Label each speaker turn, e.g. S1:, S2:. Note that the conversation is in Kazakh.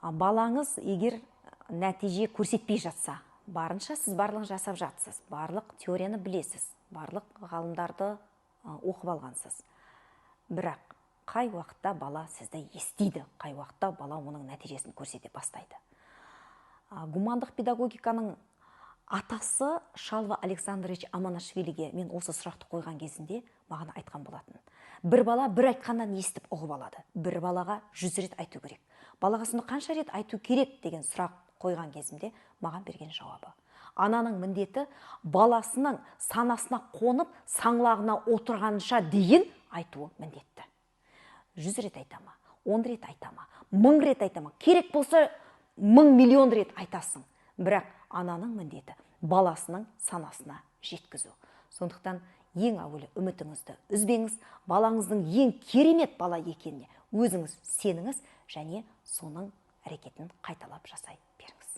S1: Балаңыз егер нәтиже көрсетпей жатса, барынша сіз барлығын жасап жатсыз, барлық теорияны білесіз, барлық ғалымдарды оқып алғансыз. Бірақ қай уақытта бала сізді естиді, қай уақытта бала оның нәтижесін көрсете бастайды? Гумандық педагогиканың атасы Шалва Александрович Аманашвилиге мен осы сұрақты қойған кезінде маған айтқан болатын: бір бала бір айтқаннан естіп, ұғып алады, бір балаға 100 рет айту керек. Балаға сонда қанша рет айту керек деген сұрақ қойған кезімде маған берген жауабы: ананың міндеті баласының санасына қонып, саңлағына отырғанша дейін айтуы міндетті. 100 рет айта ма, 10 рет айта ма, 1000 рет айта ма, керек болса 1000 миллион рет айтасың, бірақ ананың міндеті баласының санасына жеткізу. Сондықтан ең әуелі үмітіңізді үзбеңіз, балаңыздың ең керемет бала екеніне өзіңіз сеніңіз және соның әрекетін қайталап жасай беріңіз.